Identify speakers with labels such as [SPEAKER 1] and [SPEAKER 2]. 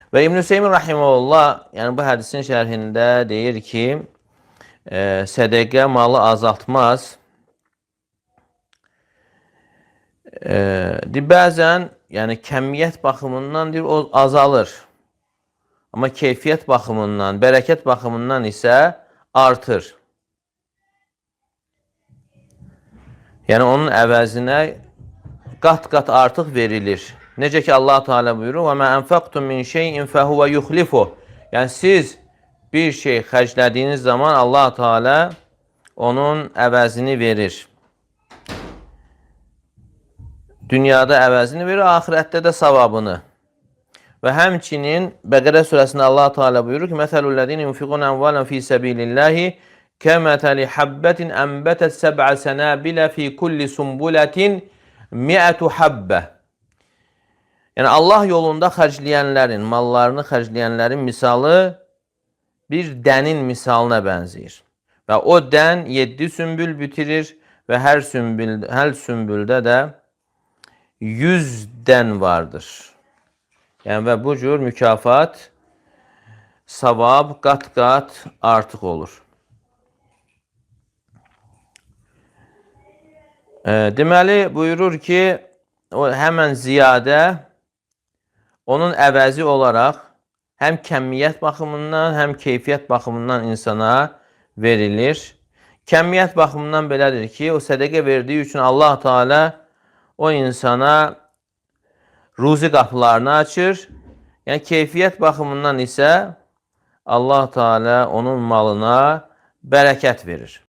[SPEAKER 1] Və İbn Hüseyin rahimehullah, yəni bu hədisin şərhində deyir ki, sədəqə malı azaltmaz. Bəzən, yəni kəmiyyət baxımından deyir, o azalır. Amma keyfiyyət baxımından, bərəkət baxımından isə artır. Yəni onun əvəzinə qat-qat artıq verilir. Necə ki Allah Teala buyurur: "Və mə enfaqtum min şeyin fehuve yuhlifu." Yəni siz bir şey xərclədiyiniz zaman Allah Teala onun əvəzini verir. Dünyada əvəzini verir, axirətdə də savabını. Və həmçinin Bəqərə surəsində Allah Teala buyurur ki: "Məsəlul-lezine yunfiqun amvalahum fi sabilillahi kəməsəli habbetin enbetet seb'a senabile fi kulli sumbulatin mi'atu habbə." Yəni Allah yolunda xərcləyənlərin, mallarını xərcləyənlərin misalı bir dənin misalına bənzəyir. Və o dən 7 sümbül bitirir və hər sümbüldə də 100 dən vardır. Yəni və bu cür mükafat, savab qat-qat artıq olur. Deməli, buyurur ki, o həmən ziyadə onun əvəzi olaraq həm kəmiyyət baxımından, həm keyfiyyət baxımından insana verilir. Kəmiyyət baxımından belədir ki, o sədəqə verdiyi üçün Allah Teala o insana ruzi qapılarını açır. Yəni keyfiyyət baxımından isə Allah Teala onun malına bərəkət verir.